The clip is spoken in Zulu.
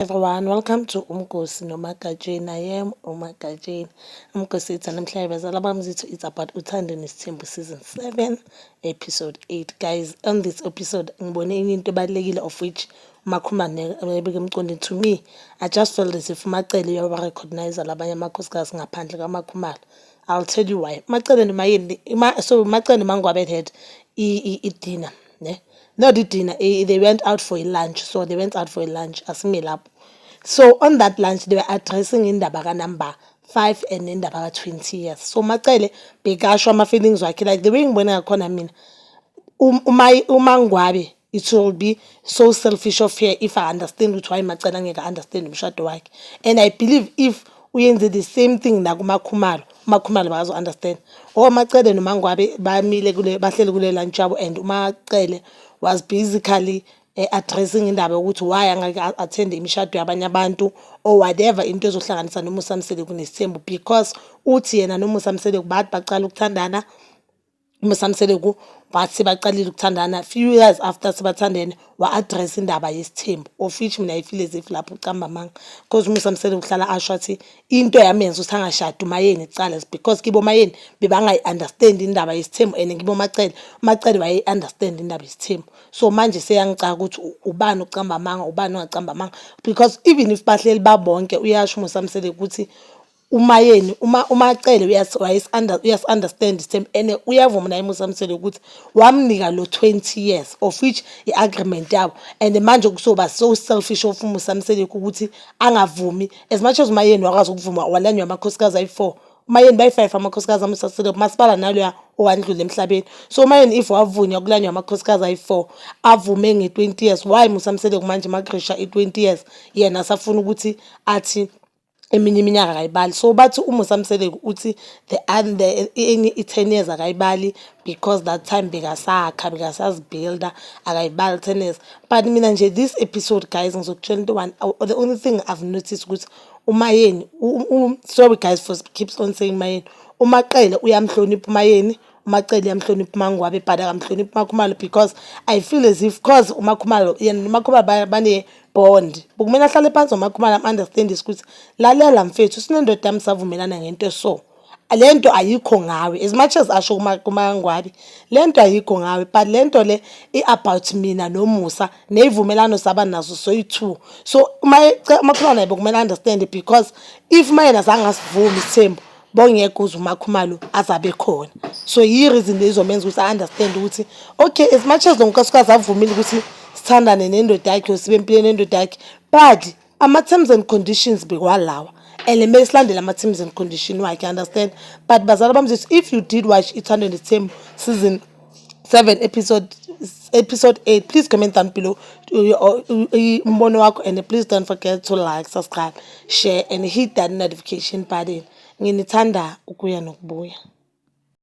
Everyone, welcome to Umgosi noMagatsheni. I am uMagatsheni. Umgosi ethu namhlanje, bazala bami zethu, it's about Uthando Nesithembu season 7 episode 8. Guys, on this episode ngibone enye into ebalulekile, of which uMakhumane ebeke emqondweni. To me, I just felt as if uMacele uyaba-recognize labanye amakhosikazi ngaphandle kaMakhumalo. I'll tell you why. Macele noMayeni, so Macele noMangwabe had i-dinner, ne? Not i-dinner, they went out for a lunch. So they went out for a lunch, asime lapho. So on that lunch they were addressing indaba ka-number 5 and indaba ka-20 years. So Macele bekasho ama-feelings wakhe, like the way ngibona ngakhona mina, uMangwabe, it will be so selfish of her if I understand ukuthi why Macele angeke understand umshado wakhe. And I believe if uyenze the same thing nakuMakhumalo, uMakhumalo bakazo-understand. Or Macele noMangwabe bamile kule, bahleli kule lunch yabo, and uMacele was basically addressing indaba yokuthi why angeke attend imishado yabanye abantu or whatever, into ezohlanganisa noMusa Mseleku nesithembu, because uthi yena noMusa Mseleku bathi bacala ukuthandana. UMusa Mseleku bathi sebaqalile ukuthandana, few years after sebathandene, wa-address indaba yesithembu, of which mina I feel as if lapho ucamba amanga, because uMusa Mseleku uhlala asho athi into yamenza ukuthi angashadi uMayeni kucala is because kibo Mayeni bebangayi-understand indaba yesithembu, and kibo Macele, uMacele wayeyi-understand indaba yesithembu. So manje seyangicaka ukuthi ubani ocamba amanga, ubani ongacamba amanga, because even if bahleli babonke, uyasho uMusa Mseleku ukuthi uMayeni, uma uMacele uyasi-understand isithembu, and uyavuma naye uMusa Mseleku ukuthi wamnika lo 20 years, of which i-agreement yabo. And manje kuzoba so selfish of uMusa Mseleku ukuthi angavumi, as much as uMayeni wakwazi ukuvuma walanywa amakhosikazi ayi-4. UMayeni bayi-5 amakhosikazi aMusa Mseleku, masibala naloya owandlula emhlabeni. So uMayeni if wavunywa kulanywa amakhosikazi ayi-4, avume nge-20 years, why Musa Mseleku manje makurisha i-20 years yena asafuna ukuthi athi eminye iminyaka akayibali? So bathi uMusa Mseleku uthi the enye i-10 years akayibali because that time bekasakha, bekasazibuilda, akayibali 10 years. But mina nje, this episode, guys, ngizokutshela into one. The only thing I've noticed ukuthi uMayeni, sorry guys for keeps on saying Mayeni, uMaqele uyamhlonipha uMayeni, uMacele uyamhlonipha uMangwabe, but akamhloniphi uMakhumalo, because I feel as if cause uMakhumalo, yena noMakhumalo bane-bond, bekumele ahlale phansi noMakhumalo, am-understandise ukuthi, "Lalela mfethu, sinendoda yami, savumelana ngento, so le nto ayikho ngawe." As much as asho kuMangwabe, le nto ayikho ngawe, but le nto le i-about mina noMusa ney'vumelano saba nazo soyi-two. So uMakhumalo naye bekumele understand, because if uma yena zange asivumi isithembu, bongekho uze uMakhumalo azabe khona. So yi-reason le izomenza ukuthi a-understand ukuthi okay, as much as lo nkosikazi avumile ukuthi sithandane nendoda yakhe or sibe empilweni nendoda yakhe, but ama-terms and conditions bekwalawa, and kumele silandele ama-terms and condition wakhe, understand? But bazala bami zethu, if you did watch Uthando Nesithembu season 7 episode 8, please comment down below umbono wakho, and please don't forget to like, subscribe, share and hit that notification button. Nginithanda ukuya nokubuya.